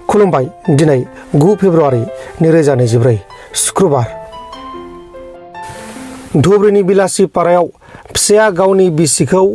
खुलुमबाय दिनै 9 फेब्रुवारि 2024 शुक्रबार धुबुरीनि बिलासि पारायाव फिसाया गावनि बिसिखौ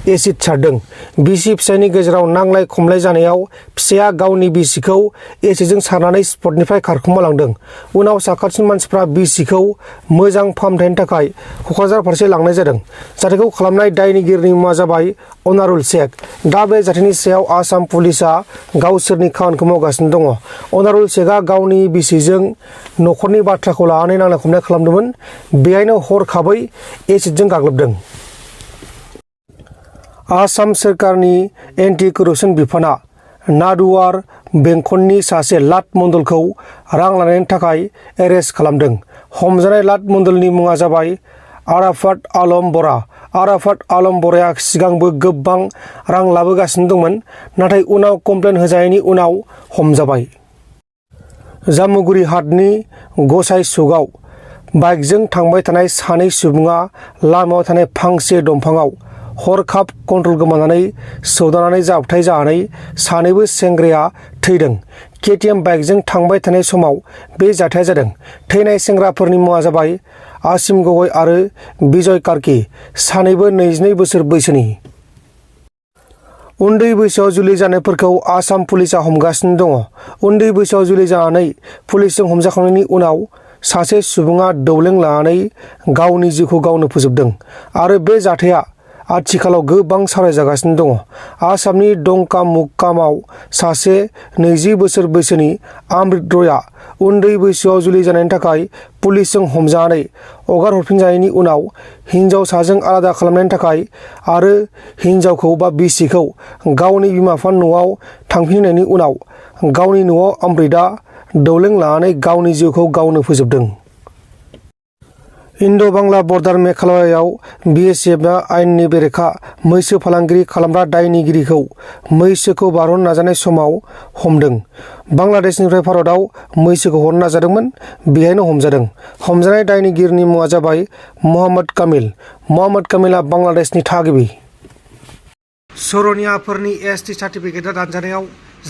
एसिड सारदों। बिसि फिसायनि गेजेराव नांलाय खमलाय जानायाव फिसाया गावनि बिसिखौ एसिडजों सारनानै स्पटनिफ्राय खारखुमा लांदों। उनाव साखाथिनि मानसिफ्रा बिसिखौ मोजां फाहामथायनि थाखाय क'क्राझार फारसे लांनाय जादों। जाथायखौ खालामनाय दायनिगिरिनि मुङा जाबाय अनारुल शेख। दा बे जाथायनि सायाव आसाम पुलिसआ गावसोरनि खामानिखौ मावगासिनो दङ। अनारुल शेखआ गावनि बिसिजों नखरनि बाथ्राखौ लानानै नांलाय खमलाय खालामदोंमोन। बेहायनो हरखाबै एसिडजों गाग्लोबदों। आसाम सोरखारनि एन्टि करप्शन बिफाना नादुवार बेंखननि सासे लाट मण्डलखौ रां लानायनि थाखाय एरेस्ट खालामदों। हमजानाय लाट मण्डलनि मुङा जाबाय आराफात आलम बरा। आराफात आलम बराया सिगांबो गोबां रां लाबोगासिनो दंमोन, नाथाय उनाव कमप्लेन होजानायनि उनाव हमजाबाय। जामुगुरि हाटनि गसाइ सगाव बाइकजों थांबाय थानाय सानै सुबुङा लामायाव थानाय फांसे दंफाङाव हरखाब कन्ट्रल गोमानानै सौदावनानै जाब्रबथाय जानानै सानैबो सेंग्राया थैदों। केटिएम बाइकजों थांबाय थानाय समाव बे जाथाया जादों। थैनाय सेंग्राफोरनि मुङा जाबाय आसिम गगৈ आरो बिजय कार्की। सानैबो 22 बोसोर बैसोनि। उन्दै बैसोआव जुलि जानायफोरखौ आसाम पुलिसआ हमगासिनो दङ। उन्दै बैसोआव जुलि जानानै पुलिसजों हमजाखांनायनि उनाव सासे सुबुङा दौलें लानानै गावनि जिउखौ गावनो फोजोबदों आरो बे जाथाया आथिखालाव गोबां सावरायजागासिनो दङ। आसामनि डंकामुक्कामाव सासे 20 बोसोर बैसोनि अमृत रयआ उन्दै बैसोआव जुलि जानायनि थाखाय पुलिसजों हमजानानै हगार हरफिनजानायनि उनाव हिन्जावसाजों आलादा खालामनायनि थाखाय आरो हिन्जावखौ बा बिसिखौ गावनि बिमा बिफानि न'आव थांफिननायनि उनाव गावनि न'आव अमृतआ दौलें लानानै गावनि जिउखौ गावनो फोजोबदों। इन्ड'-बांला बर्डार मेघालयाव BSFआ आयेननि बेरेखा मैसो फालांगिरि खालामग्रा दायनिगिरिखौ मैसोखौ बारहोनो नाजानाय समाव हमदों। बांलादेशनिफ्राय भारतआव मैसोखौ हरनो नाजादोंमोन, बेहायनो हमजादों। हमजानाय दायनिगिरिनि मुङा जाबाय मोहम्मद कामिल। मोहम्मद कामिलआ बांलादेशनि थागिबि। सर'नियाफोरनि ST सार्टिफिकेटआ दानजानायाव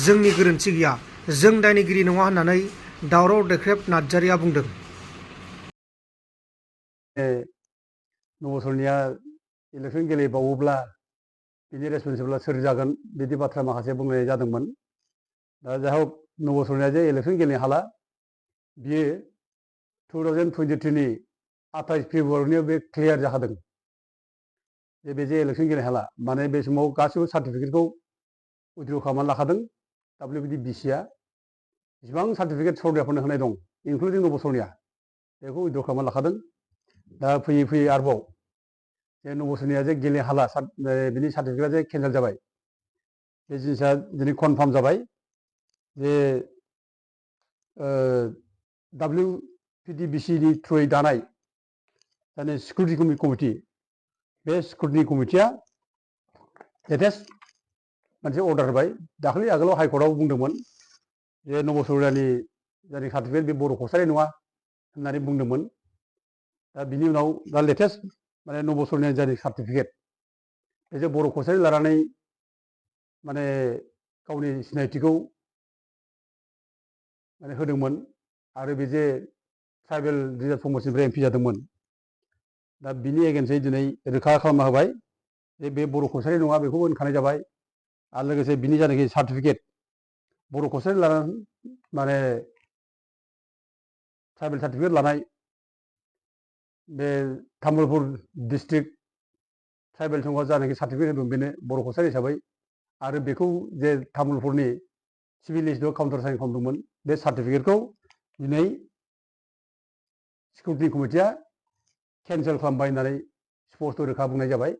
जोंनि गोरोन्थि गैया, जों दायनिगिरि नङा होननानै दावराव देख्रेब नार्जारिया बुंदों। नबसरनिया इलेक्सन गेलेबावोब्ला बिनि रेसपन्सिबोला सोर जागोन बिदि बाथ्रा माखासे बुंनाय जादोंमोन। दा जाय हक नबसरनिया जे इलेक्सन गेलेनो हाला, बियो 2023नि 28 फेब्रुवारियाव बे क्लियार जाखादों जे बे जे इलेक्सन गेलेनो हाला। माने बे समाव गासिबो सार्टिफिकेटखौ उइथ्र' खालामनानै लाखादों। दा बेबायदि बिसिया जेसेबां सार्टिफिकेट सरनियाफोरनो होनाय दं इनक्लुडिं नबसरनिया बेखौ उइथ्र' खालामनानै लाखादों। दा फैयै फैयै आरोबाव जे नबसरनिया जे गेलेनो हाला बिनि सार्टिफिकेटआ जे केन्सेल जाबाय, बे जिनिसा दिनै कनफार्म जाबाय जे WPDBCनि थ्रुयै दानाय जाने सिकिउरिटि कमिटि, बे सिकिउरिटि कमिटिया लेटेस्ट मोनसे अर्डार होबाय। दाखालि आगोलाव हाइकर्टआव बुंदोंमोन जे नबसरनियानि जायनि सार्टिफिकेट बे बर' कसारि नङा होननानै बुंदोंमोन। दा बिनि उनाव दा लेटेस्ट माने नबसरनिया जायनि सार्टिफिकेट बे जे बर' कसारि लानानै माने गावनि सिनायथिखौ माने होदोंमोन आरो बे जे ट्राइबेल रिजार्भ फर्मसनिफ्राय MP जादोंमोन, दा बिनि एगेन्स्टै दिनै रोखा खालामना होबाय जे बे बर' कसारि नङा, बेखौबो होनखानाय जाबाय। आरो लोगोसे बिनि जायनाखि सार्टिफिकेट बर' कसारि लानानै माने ट्राइबेल सार्टिफिकेट लानाय बे तामुलपुर डिस्ट्रिक्ट ट्राइबेल संघआ जानाखि सार्टिफिकेट होदों बेनो बर' कसारि हिसाबै, आरो बेखौ जे तामुलपुरनि सिभिल लिस्टआव काउन्टार साइन खालामदोंमोन बे सार्टिफिकेटखौ दिनै सिकिउरिटि कमिटिया केन्सेल खालामबाय होननानै स्पष्ट रोखा बुंनाय जाबाय।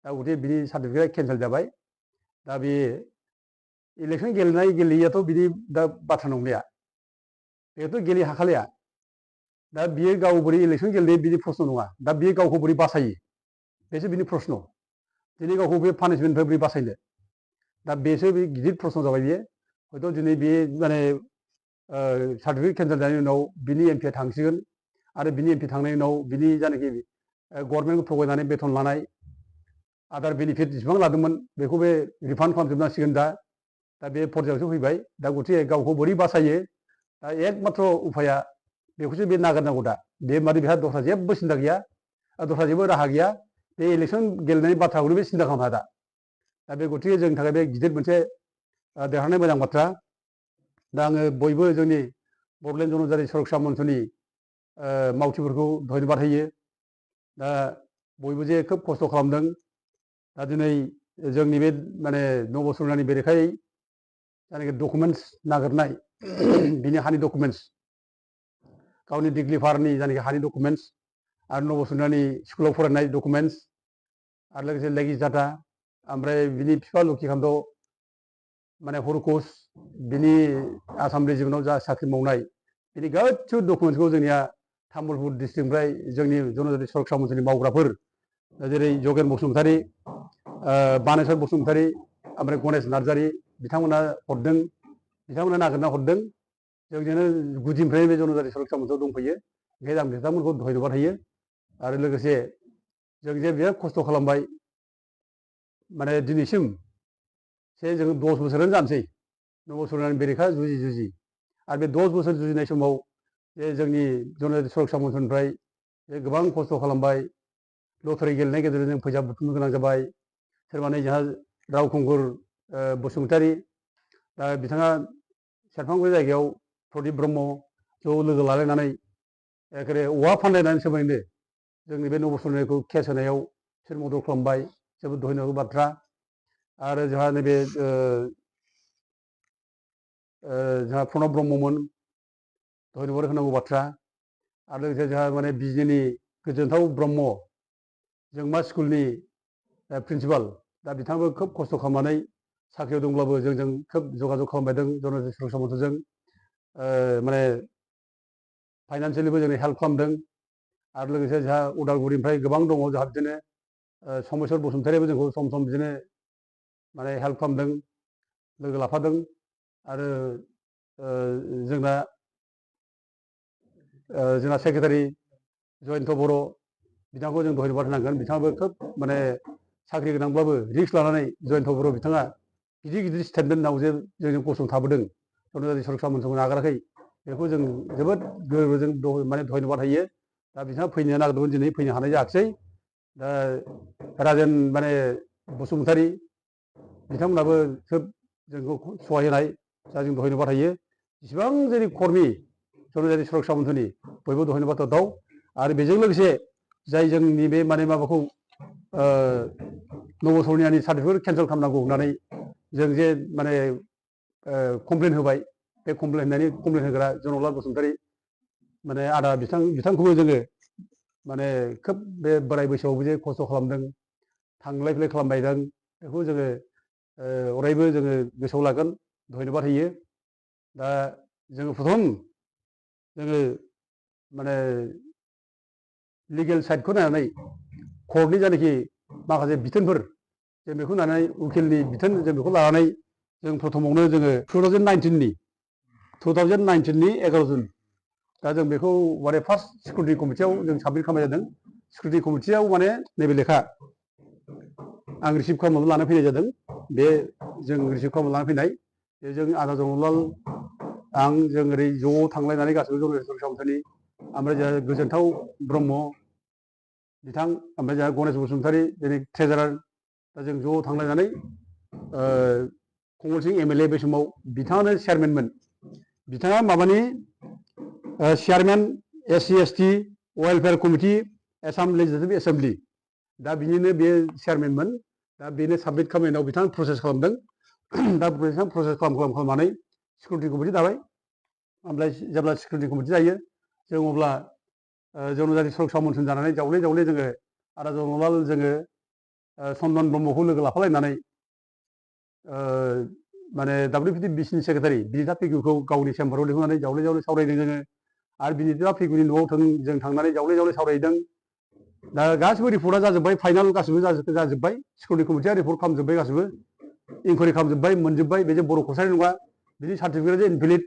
दा गथिखे बिनि सार्टिफिकेटआ केन्सेल जाबाय। दा बे इलेक्सन गेलेनाय गेलेयैयाथ' बिदि दा बाथ्रा नंलिया, बेथ' गेले हाखालिया। दा बियो गाव बोरै इलेक्सन गेलेनाय बिदि प्रश्न नङा, दा बियो गावखौ बोरै बासायो बेसो बिनि प्रश्न। दिनै गावखौ बे पानिशमेन्टनिफ्राय बोरै बासायनो, दा बेसो बे गिदिर प्रश्न जाबाय। बियो हयथ' दिनै बे माने सार्टिफिकेट केन्सेल जानायनि उनाव बिनि MP थांसिगोन आरो बिनि MP थांनायनि उनाव बिनि जायनाखि गभर्नमेन्टखौ थगायनानै बेथन लानाय आदार बेनिफिट जेसेबां लादोंमोन बेखौ बे रिफान्ड खालामजोबनांसिगोन। दा दा बे पर्यायावसो फैबाय दा गतिके गावखौ बोरै बासायो दा एकमात्र उफाया बेखौसो बे नागिरनांगौ दा बे माने बेहा दस्रा जेबो सिन्था गैया दस्रा जेबो राहा गैया बे इलेक्सन गेलेनायनि बाथ्राखौनो बे सिन्था खालामनो दा दा बे गतिके जोंनि थाखाय बे गिदिर मोनसे देरहानाय मोजां बाथ्रा दा आङो बयबो जोंनि बड'लेण्ड जनजाति सुरक्षा मन्चनि मावथिफोरखौ धन्यबाद होयो दा बयबो जे खोब खस्थ' खालामदों दा दिनै जोंनि बे माने नबसरनानि बेरेखायै जायनाखि डकुमेन्टस नागिरनाय बिनि हानि डकुमेन्टस गावनि डिग्लिफारनि जायनाखि हानि डकुमेन्टस आरो नबसरनानि स्कुलाव फरायनाय डकुमेन्टस आरो लोगोसे लेगिस डाटा ओमफ्राय बिनि बिफा लक्षिकान्त माने हरकस बिनि आसाम रेजिमेन्टआव जा साख्रि मावनाय बिनि गासिबो डकुमेन्टसखौ जोंनिया तामुलपुर डिस्ट्रिक्टनिफ्राय जोंनि जनजाति सुरक्षा मन्चनि मावग्राफोर जेरै जगेन बसुमतारी बानेश्वर बसुमतारी ओमफ्राय गणेश नार्जारी बिथांमोना हरदों बिथांमोना नागिरना हरदों जोंजोंनो गुदिनिफ्रायनो बे जनजाति सुरक्षा मन्चआव दंफैयो ओंखायनो आं बिथांमोनखौ धन्यबाद होयो आरो लोगोसे जों जे बिराद खस्थ' खालामबाय माने दिनैसिम जोङो 10 बोसोरानो जानोसै नबसरनानि बेरेखा जुजि आरो बे 10 बोसोर जुजिनाय समाव जे जोंनि जनजाति सुरक्षा मन्चनिफ्राय जे गोबां खस्थ' खालामबाय लटारि गेलेनायनि गेजेरजों जों फैसा बुथुमनो गोनां जाबाय सोरबा नै जोंहा रावखुंगुर बसुमतारी दा बिथाङा सेरफांगुरि जायगायाव प्रदिप ब्रह्म ज' लोगो लालायनानै एखेबारे औवा फानलायनानै सोमोन्दो जोंनि बे नबसरनायखौ केस होनायाव बिसोर मदद खालामबाय जोबोद धन्यबाद बाथ्रा आरो जोंहा नैबे जोंहा प्रणब ब्रह्ममोन धन्यबाद होनांगौ बाथ्रा आरो लोगोसे जोंहा माने बिजनीनि गोजोनथाव ब्रह्म जोंमा स्कुलनि प्रिन्सिपाल दा बिथाङाबो खोब खस्थ' खालामनानै साख्रियाव दंब्लाबो जोंजों खोब जगाजग खालामबायदों जनजाति सुरक्षा मन्चजों माने फाइनान्सियेलिबो जोंनो हेल्प खालामदों आरो लोगोसे जोंहा उदालगुरिनिफ्राय गोबां दङ जोंहा बिदिनो समेस्वर बसुमतारीयाबो जोंखौ सम सम बिदिनो माने हेल्प खालामदों लोगो लाफादों आरो जोंना सेक्रेटारि जयन्त बर' बिथांखौ जों धन्यबाद होनांगोन बिथाङाबो खोब माने साख्रि गोनांब्लाबो रिक्स लानानै जयन्त बर' बिथाङा गिदिर स्टेन्डआव जे जोंजों गसंथाबोदों जनजाति सुरक्षा मन्चखौ नागाराखै बेखौ जों जोबोद गोरबोजों माने धन्यबाद होयो दा बिथाङा फैनो नागिरदोंमोन दिनै फैनो हानाय जायाखिसै दा राजेन माने बसुमतारी बिथांमोनाबो खोब जोंखौ सहाय होनाय दा जों धन्यबाद होयो जेसेबां जोंनि कर्मि जनजाति सुरक्षा मन्चनि बयबो धन्यबाद दाव आरो बेजों लोगोसे जाय जोंनि बे माने माबाखौ नबसरनानि सार्टिफिकेट केन्सेल खालामनांगौ होननानै जों जे माने कमप्लेन होबाय बे कमप्लेन होग्रा जनकलाल बसुमतारी माने आदा बिथांखौबो जोङो माने खोब बे बोराय बैसोआवबो जे खस्थ' खालामदों थांलाय फैलाय खालामबायदों बेखौ जोङो अरायबो जोङो गोसोआव लागोन धन्यबाद होयो दा जोङो प्रथम जोङो माने लिगेल साइडखौ नायनानै कर्टनि जायनाखि माखासे बिथोनफोर जों बेखौ नायनानै उकिलनि बिथोन जों बेखौ लानानै जों प्रथमावनो जोङो 2019नि 11 जुन दा जों बेखौ माने फार्स्ट सिकिउरिटि कमिटियाव जों साबमिट खालामनाय जादों सिकिउरिटि कमिटियाव माने नैबे लेखा आं रिसिभ खालामनानै लाना फैनाय जादों बे जों रिसिभ खालामनानै लाना फैनाय जों आदा जनकलाल आं जों ओरै ज' थांलायनानै गासिबो जनजाति सुरक्षा मन्चनि ओमफ्राय जोंहा गोजोनथाव ब्रह्म बिथां ओमफ्राय जोंहा गणेश बसुमतारी दिनै ट्रेजारार दा जों ज' थांलायनानै कमल सिं MLA बे समाव बिथाङानो चेयारमेनमोन बिथाङा माबानि chairman SC ST welfare committee Assam legislative assembly दा बिनिनो बे चेयारमेनमोन दा बेनो साबमिट खालामनायनि उनाव बिथाङा प्रसेस खालामदों दा बिथाङा प्रसेस खालामनानै सिकिउरिटि कमिटि दाबाय ओमफ्राय जेब्ला सिकिउरिटि कमिटि जायो जों अब्ला जनजाति सुरक्षा मन्चन जानानै जावले जोङो आदा जनकलाल जोङो सन्दन ब्रह्मखौ लोगो लाफालायनानै माने WPTBCनि सेक्रेटारि बिनिता पेगुखौ गावनि चेम्बाराव लिंहरनानै जावले सावरायदों जोङो आरो बिनिता पेगुनि न'आव जों थांनानै जावले सावरायदों दा गासिबो रिपर्टआ जाजोब्बाय फाइनाल गासिबो जाजोब्बाय सिकिउरिटि कमिटिया रिपर्ट खालामजोब्बाय गासिबो इनकुवारि खालामजोब्बाय मोनजोब्बाय बे जे बर' कसारि नङा बिनि सार्टिफिकेटआ जे इनभेलिड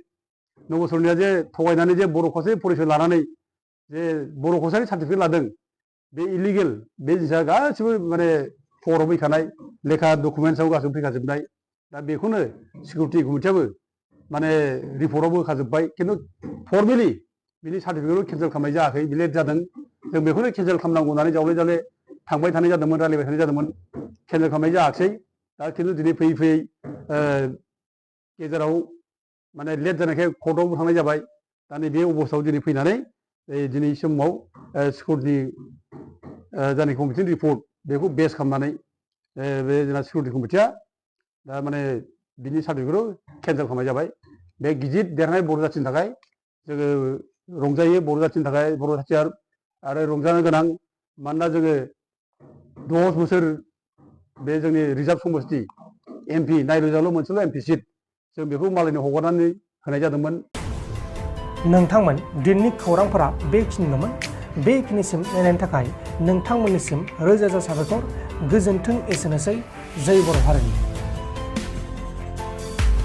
नबसरनाया जे थगायनानै जे बर' कसारि परिसय लानानै जे बर' कसारि सार्टिफिकेट लादों बे इलिगेल बे जिनिसा गासिबो माने खबराव फैखानाय लेखा डकुमेन्टसआव गासिबो फैखाजोबनाय दा बेखौनो सिकिउरिटि कमिटियाबो माने रिपर्टआव होखाजोब्बाय खिन्थु फर्मेलि बिनि सार्टिफिकेटखौ केन्सेल खालामनाय जायाखै बे लेट जादों जों बेखौनो केन्सेल खालामनांगौ होननानै जावले जावले थांबाय थानाय जादोंमोन रायलायबाय थानाय जादोंमोन केन्सेल खालामनाय जायाखै दा खिन्थु दिनै फैयै फैयै गेजेराव माने लेट जानायखाय कर्टआवबो थांनाय जाबाय दा नैबे अबस्थायाव दिनै फैनानै दिनै समाव सिकिउरिटि जानाय कमिटिनि रिपर्ट बेखौ बेस खालामनानै बे जोंना सिकिउरिटि कमिटिया दा माने बिनि सार्टिफिकेटखौ केन्सेल खालामनाय जाबाय बे गिदिर देरनाय बर' जाथिनि थाखाय जोङो रंजायो बर' जाथिनि थाखाय बर' जाथिया आरो रंजानो गोनां मानोना जोङो 10 बोसोर बे जोंनि रिजार्भ समस्ति MP नायरोजाल' मोनसेल' MP सिट जों बेखौ मालायनो हगारनानै होनाय जादोंमोन। नोंथांमोन दिनैनि खौरांफोरा बेखिनिल'मोन बेखिनिसिम नायनायनि थाखाय नोंथांमोननिसिम रोजा रोजा साबायखर गोजोन्थों एसेनोसै जै बर' हारिनि।